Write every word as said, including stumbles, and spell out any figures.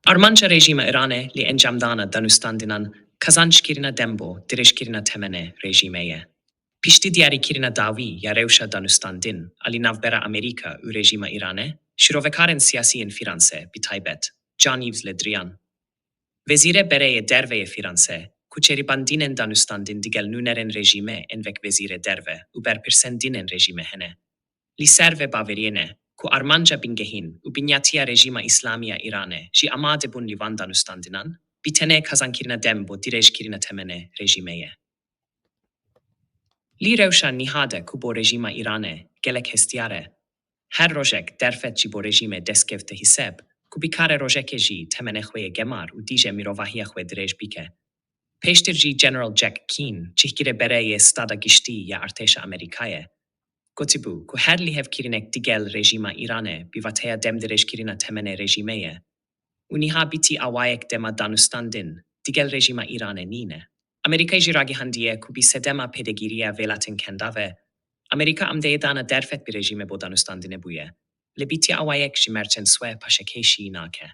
Armanca rejîma Îranê li encamdana danûstandinan kazanckirina dem bo dirêjkirina temenê rejîmê ye. Piştî diyarîkirina dawî ya rewşa danûstandin alî navbera Amerîka û rejîma Îranê, şîrovekarên siyasî yên Fîranse, bi taybet Jean-Yves Le Drian, wezîrê berê yê derve yê Fîranse, ku çêrîbandinên danûstandin digel nûnerên rejîmê ên wek wezîrê derve û berpirsên din ên rejîmê hene, li ser vê baweriyê ne ku armanca bingehîn û binyatiya rejîma Îslamî ya Îranê jî amade bûn li van danûstandinan, bi tenê kazankirina dem bo dirêjkirina temenê rejîmê ye. Li rewşa niha de ku bo rejîma Îranê gelek hestiyar e, her rojek derfet ji bo rejîmê dest kevte hîseb, ku bikare rojekê jî temenê xwe yê gemar û dîje mirovahiya xwe dirêj bike. Pêştir jî General Jack Keane, cihgirê berê yê stada giştî ya artêşa Amerîkayê, gotibû ku her lihevkirinek digel rejîma Îranê bi vateya dem dirêjkirina temenê rejîmê ye. Û niha bi tî awayek dema danûstandin digel rejîma Îranê nîne. Amerîkayê jî ragihandiye ku bi sedema pêdegiriya welatên kendav e, Amerîka amade ye dana derfet bi rejîmê bo danûstandinê bûye. Lê bi tî awayek ji mercên swe paşekêşî nake.